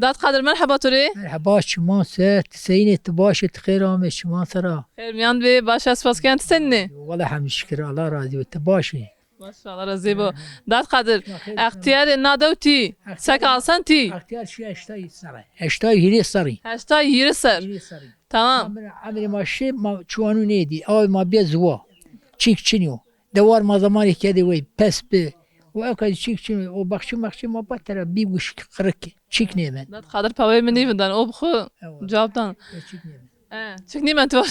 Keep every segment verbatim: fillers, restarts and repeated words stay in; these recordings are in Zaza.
Dad Qadir, merheba to rê. Merheba, çiman se, ti seyînê, ti baş ê, ti xêr amê, çiman sera. Xêr miyan bê, baş ez, spas ken, ti senîn ê? Wele hemd şikir, Allah razî bo, ti baş ê. Baş, Allah razî bo. Dad Qadir, extîyarê na dew tî, seke asan tî? Extîyar şî heştay serre. Heştay hîrê serrî. Heştay hîrê ser. Hîrê serrî. Tamam. Ma emrê ma şî, ma çiwanû nêdî. Awê ma bîye ziwa. Çîk çinî yo. Dewar ma zemanê kerdê wey, pes bi. O eka zî çîk çinî yo. O baxçî maxçî ma batera bî wişk, qirik. Çîk nêmend. Dad Qadir paweyê mi nîvindan, o bi xwu cewab dan. E, çîk nêmend. E, çîk nîmend to.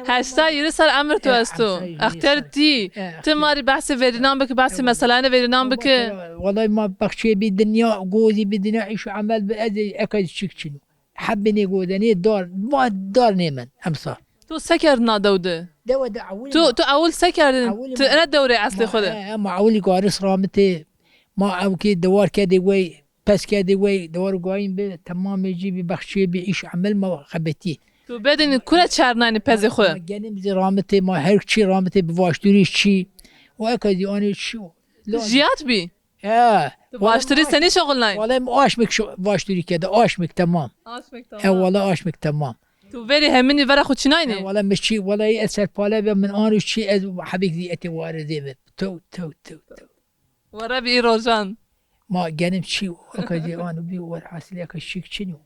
Heştay hîrê ser emir to esto. Extîyar tî. Ti ma rê behsê verînan bike, behsê meselanê verînan bike. Wellahî ma baxçeyê bî dinya, gozî bî dinya, îş û emel bi, ez ê eka zî çîk çinî yo. Hebbê nêgodenê dar, va dar nêmend emsal. To se kerd na dew de? Dewe de ewil. To, ma, to ewil se kerdin? Ewil ti ma, ene dewrê eslê ma, xwu de? E, e, ma ewilî garis ramitê, ma ewkê dewar kerdê wey, pes kerdê wey, dewar û gayîn bi, temamê cî bî, baxçeyê bî, îş emel ma xebetî. To bedin kure çernaynî pezê xwu? Ma genim zî ramitê, ma her çî ramitê bi vaştûrî çî. O eka zî anê çî yo. Jiyat bî? He. Tu vaştirî senî şoxilnay? Wele mi aşmik şo-, vaştirî kerde, aşmik temam. Aşmik temam. He, wele aşmik temam. Tu verî heminî vera xwu çinaynî? He, wele mi çî, wele ez serpale be min anû çî ez hebik zî etê ware zê mi. Tew, tew, tew, tew. Were bî î rojan. Ma genim çî, o ka zî anû bî were hasilê ka şik çinî yo.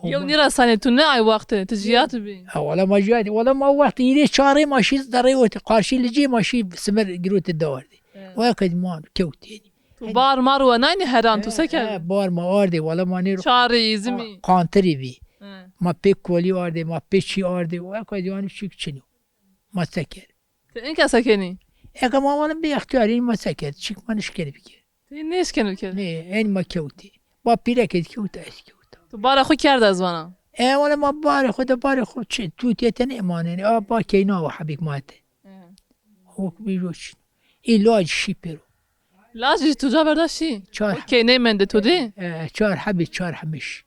Yew nî ra sanê tu ne ay wextê, ti jiyat bî? Ha, wele ma jiyat, wele ma wext hîrê çarê ma şî zerrê ortê, qarşî licê ma şî simir girotê dewardê. He. Weke ma kewtê. Tu bar mar wenaynî heran, tu se kerdî? He, bar ma ardê, wele ma nêro. Çarê îzimî. Qantirî bî. He. Ma pê kolî ardê, ma pê çî ardê, weke yanî çîk çinî yo. Ma se kerd. Ti inka se kenî? Eka ma wele bê extîyarî ma se kerd, çîk ma nişkenî bikir. Ti nêşkenî bikir? Nê, en ma kewtî. Ba pîreke zî kewta, ez kewta. Tu bara xwu kerd ez vana? E, wele ma barê xwu de, barê xwu çi, tu tê te nêmanenê. A, ba keyna wa hebîk ma te. E. Hok bîro çin. Î lac şî pêro. Lac jî tu ca berda şî? Çar. Hok keyney mende tu dî? E, çar hebî, çar hemiş.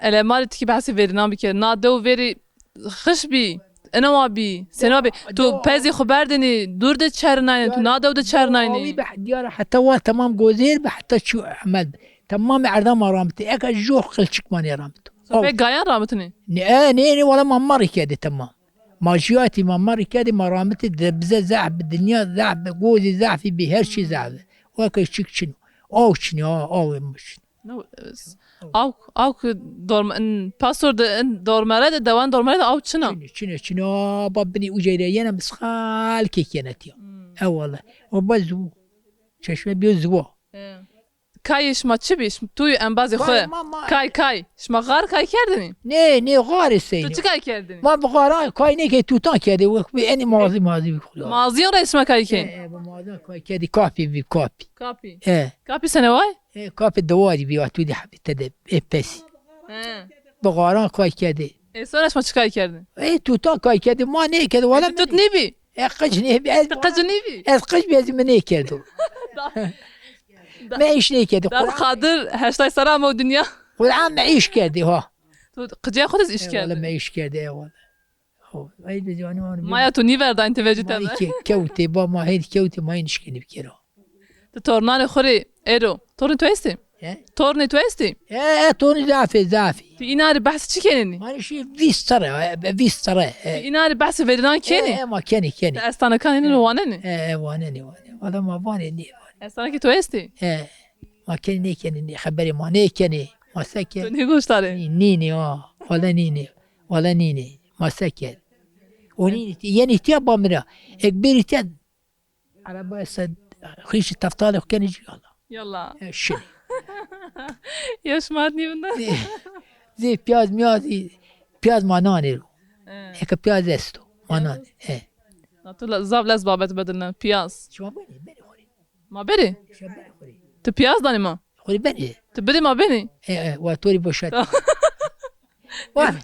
Ele ma rê tikî behsê verînan bike. Na dew verî xiş bî, ina wa bî, sena bî. Tu pezê xwu berdênî, dûr de çernaynî, tu na dew de çernaynî. Awî bi diyara heta wa temam gozêr bi, heta çû emel bi. Temamê erda ma ramitê. Eka jû qilçik ma nêramito. Pê gayan ramitinî? Nê, e, nê, nê, wele ma merrî kerdê temam. Ma jiyatî ma merrî kerdê, ma ramitê de bize zehf bi, dinya zehf bi, gozî zehfî bî, her çî zehf bi. Weke çîk çin o. Aw çin o, aw, aw ê mi çin. No, s-, awk, awk dorm-, in, pastor de, in dormere de, dewan dormere de awk çin a? Çin, çin, çin. A, ba binî uceyre yena misxal kek yena tiya. Hmm. E, wele. O ba ziwo. Çeşme bîyo ziwo. E. Kayê şima çi bî? Şim-, tu yî embazê xwu. Kay, ma, ma. Kay, kay. Şima xar kay kerdinî? Nê, nê, xarê seynî. Tu çi kay kerdinî? Ma bi xaran kay nêkerdî, tutan kerdî. Wek bi enî mazî, mazî bi xwu. Mazîyan ra şima kay kerdî? E, e, bi mazîyan kay kerdî, kapî bî, kapî. Kapî. E. Kapî sene way? E, kapî dewarî bî, wa tu dî hebî te de, e, pesî. He. Bi xaran kay kerdî. E, sonra şima çi kay kerdî? E, tutan kay kerdî, ma nêkerdî, wala. E, tut nêbî? E, qic nêbî, ez. Ti qic nêbî? Ez qic bî, ez mi nêkerdo. Da-, da-, me îş nêkerdî. Dad Qadir heştay serre amo dinya. Quran me îş kerdî ha. Tu qicê xwu de zî îş kerdî? E, wele me îş kerdî, e, wele. Ho, ey de canî wan. Maya tu nîverdayn ti vecî tebe. Ke-, kewtê, ba ma hêr kewtê, ma hên îşkenî bikero. Ti tornanê xwu rê êro. Tornê to estê? He? Tornê to estê? He, he, tornî zafê, zafê. Ti îna rê behs çi kenênî? Manî şî vîst serre, e, vîst serre, e. Ti îna rê behsê verînan kenî? He, he, ma kenî, kenî. Ti estanekan hênî wanenî? He, he, wanenî, wanenî. Wala ma vanê nê, vanê. Estanekê to estê? He. Ma kenî nêkenî, nê, xeberê ma nêkenî. Ma se ke? To nêgoştarê? Nî, nînê, ha. Wala nînê. Wala nînê. Ma se ke? O nînê, yenî tîya ba mi ra. Ek bêrî tîya Ereba se xîşî teftalê xwu kenê cî yala. Yala. E, şinê. Ya şima hat nîvinda? Zê, zê piyaz miyaz, piyaz ma nanê ro. E. Eke piyaz esto, ma nanê. E. Na tu la-, zaf lez babet bedilne, piyaz. Şima benê, benê xwu rê. Ma berê? Şima benê xwu rê. Tu piyaz danê ma? Xwu rê benê. Tu bidê ma benê? E, e, wa to rê boşet. Wa,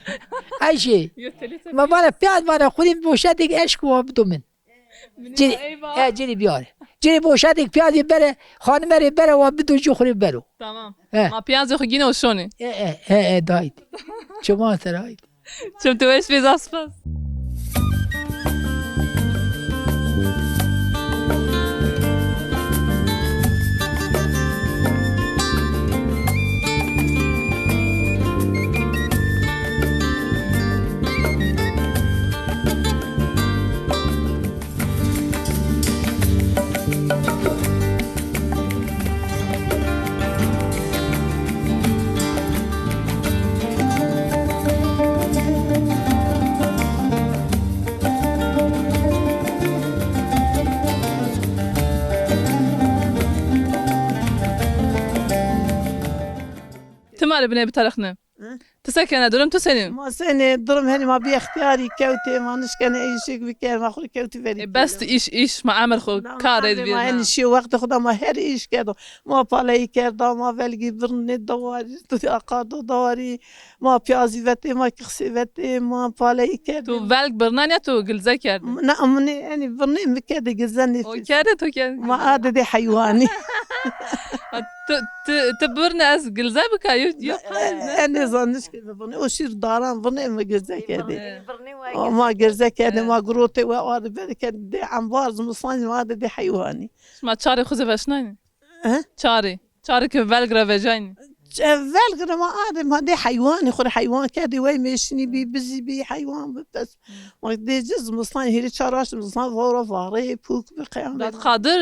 Ayşe, ma vana piyaz vana xwu rê boşet, eşk wa bido min. Ci rê, e, ci rê biyare. Ci rê boşetik piyazê bere, xanime rê bere, wa bido ci xwu rê bero. Tamam. E. Ma piyazê xwu gîne û şonê. E, e, e, e, dayî. Çiman ser, haydi. Çim tu weş bê, zaf spas. Binê bitarixne. Hı? Ti se kena, durum tu senî? Ma senî, durum henî ma bî extîyarî kewtê, ma nişkene îşêk biker, ma xwu rê kewtî verî. E, bes tu îş, îş, ma emir xwu, kar êd vîr. Ma enî şîyo wextê xwu da ma her îş kerdo. Ma paleyî kerda, ma velgî birnê dawarî, tu aqardo dawarî, ma piyazî vetê, ma kixsê vetê, ma paleyî kerdê. Tu velg birnan ya tu gilze kerdê? Na, minê enî birnê mi kerdê gilze nêfîs. O kerdê, tu kerdê. Ma adedê heywanî. Ha, tu, tu, tu birne ez gilze bika, yo, yo. E, e, nêzan nişkê mi birnê. O şîr daran birnê mi gilze kerdê. Birnê, birnê wa. O ma gilze kerdê, ma girotê we ardê verê kerdê, dê embar zimistan ma adedê heywanî. Şima çarê xwu zî veşnaynî? He? Çarê. Çarê ke velg ra vecaynî. E, velg ra ma ardê, ma dê heywanî, xwu rê heywan kerdê, wey mêşinî bî, bizî bî, heywan bî, pes. Ma dê ci zimistan, hîrê çar aşt zimistan vora varê, pûk bi, qeyan bi. Dad Qadir,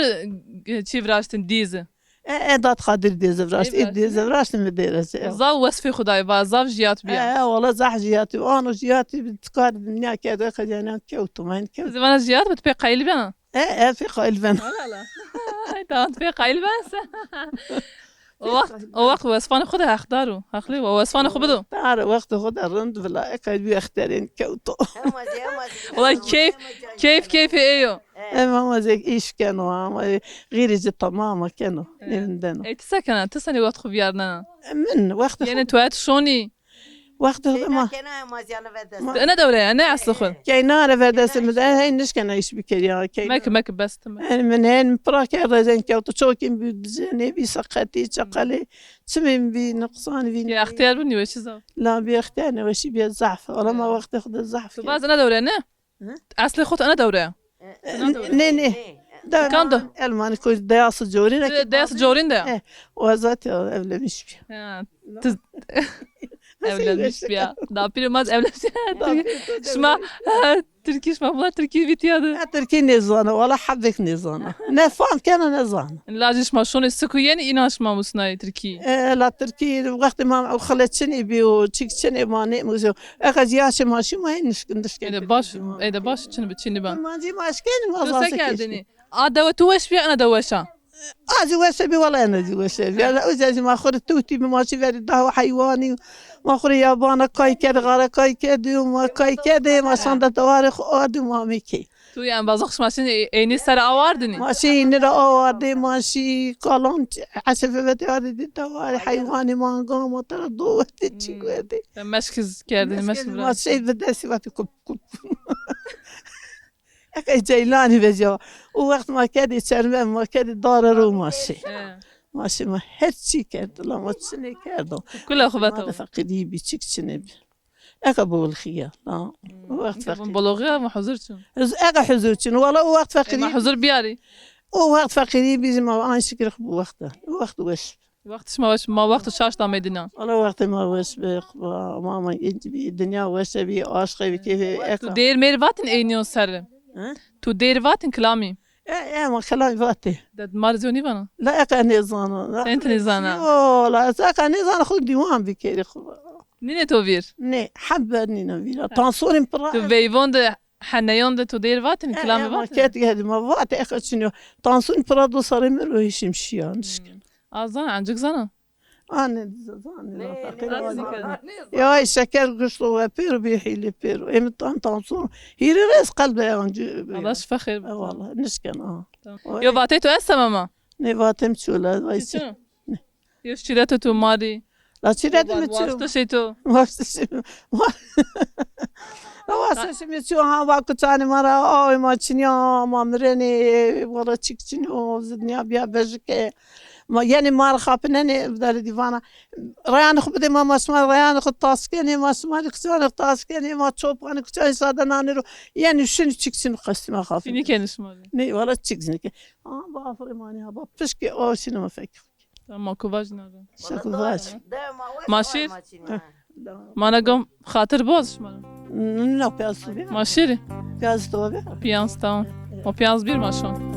e, çî viraştin dîzi? E, e, Dad Qadir dêze viraşt, ê dêze viraşt mi dêrez. Zaf wesfê xwu dayê, va zaf jiyat bîya. E, e, wala zaf jiyat bî. Ano jiyat bî, tikar dinya kerde, xecanan kewto, ma hin kewto. Zî vana jiyat bî, tu pê qayîl bena? E, e, pê qayîl bena. Wala la. Ay, tamam, tu pê qayîl bena se. O wext, o wext wesfanê xwu de heqdar o. Heqlê wa wesfanê xwu bido. Tare wextê xwu de rind vila, eka bî exterên kewto. Wala keyf, keyf, keyfê ey o. E, ma ma zek îş keno, ama, e, xîrê ci tamam a keno, nêvindeno. Ey, ti se kena? Ti senî wext xwu vîyarnena? E, min wext xwu. Yanî tu het şonî? Wext xwu ma. Keyna kena, ma zîyane verdest. Ti ene dewre ya, ne eslê xwu? Keyna re verdestê mi de, hey nişkena îş bikerî ya, keyna. Mek, mek, bes ti mek. Yanî min hen pira kerde, zen kewto çokîn bî, bize nêbî, seqetî, çeqelî, çimên bî, nuqsan bî. Bî extîyar bî, nêweşî zaf. La bî extîyar, nêweşî bî zaf. Wala ma wextê xwu de zaf. Tu baz ene dewre, ne? Hı? Eslê xwu tu ene dewre ya? E, nê, nê. Kam de? Elmanî koy, deyası corîn de. Deyası corîn de ya? E, o zaten evlenmiş bir. Ha, tu evlenmiş bir ya. Dapîrê ma evlenmiş. Şima, ha, Tirkî, şima bula Tirkî vîtîya de. Ha, Tirkî nêzana, wala hebek nêzana. Ne fam kena, ne zana. Lajê şima şonê siku yenî, înan şima musnayê Tirkî? E, la Tirkî, wextê ma xile çinê bî û çik çinê ma nêmusî. Eka zî yaşê ma şî, ma hê nişk-, nişkên. Ey de baş, ey de baş, çin bi çinî ben. Ma zî ma eşkenî, ma zî se kerdinî. A dewe tu weş bîya, ena dewe weş a? A zî weş bî, wela ena zî weş bî. Ya, o zî ma xwu rê tewtî bî, ma şî verî daha heywanî, ma xwu rê yabana kay kerdî, xara kay kerdî, ma kay kerdî, ma şanda dewarê xwu ardî, ma amê key. Tu yan bazix şima şinî eynî ser awardinî? Ma şî eynî ra awardê, ma şî kalan eşefe vetê ardê dî dewarê heywanî, manga, ma tera do vetê, çik vetê. Meşk kerdinî, meşk. Ma şey bi destî vatê kup kup. Eke ceylanî veca. O wext ma kerdê çerme, ma kerdê dare ro ma şî. Ma şî ma her çî kerd, la ma çinê kerdo. Kula xwu veta. Ma de feqîrî bî, çik çinê bî. Eka bol xîya, la. O wext feqîr. Bol xîya ma huzur çin. Eka huzur çin. Wala o wext feqîrî. Ma huzur biyarî. O wext feqîrî bî, ma an şikir xwu bu wext de. O wext weş. Wext şima weş, ma wext şaş da medîna. Wala wextê ma weş bi, ma, ma genc bî, dinya weş bî, aşqê bî, keyfê eka. Tu dêr mêr vatin eynîyo ser? He? Tu dêr vatin kilamî? E, e, ma kilamî vatê. Dad mar zî nîvana? La eka nêzana. Sen ti nêzana? Yo, la ez eka nêzana, xwu dîwan bikerî xwu. Nînê to vîr? Nê, hebe nîna vîra. Tansonê mi pira. Tu veyvon de, heneyon de tu dêr vatin, kilamî vatin? E, e, ma ket gedî, ma vatê eka çinî yo. Tansonê mi pira do serê mi ro hişim şîya, nişkin. A zana, ancik zana? Anê, zanê, feqîr. Ya, şeker gişto we pêro, bî hîlê pêro. Ê mi tan tansiyon. Hîrê rêz qelbe ancî. Allah şifa xêr bike. Eyvallah, nişken a. Tamam. Yo vatê tu esta mama? Nê vatê mi çi ola, vay çi. Yo şîreto tu marî. La şîretê mi çi? Wastişê tu. Wastişê mi. Wastişê mi çi, ha, va kuçanê ma ra, awê ma çinîya, ma mirenê, wala çik çinî o, zidnîya bîya bejike. Ma, yanî ma rê xapinenê, derê dîvana. Reyanê xwu bidê ma, ma şima reyanê xwu tas kenê, ma şima rê kuçanê xwu tas kenê, ma çopanê kuçanê sade nanê ro. Yanî şinî çik çinî qestî ma xapinê. Çinî kenê şima rê? Nê, wala çik çinî ke. Ama bafirê ma nê, ha, ba pişkê o şinî ma fek. Tamam, ma ku vajîna ra. Şeku vaj. Ma şîr? Ma na gam xatir boz şima ra. No, piyaz tu bî. Ma şîrî? Piyaz tu bî. Piyaz, tamam. O piyaz bir ma şon.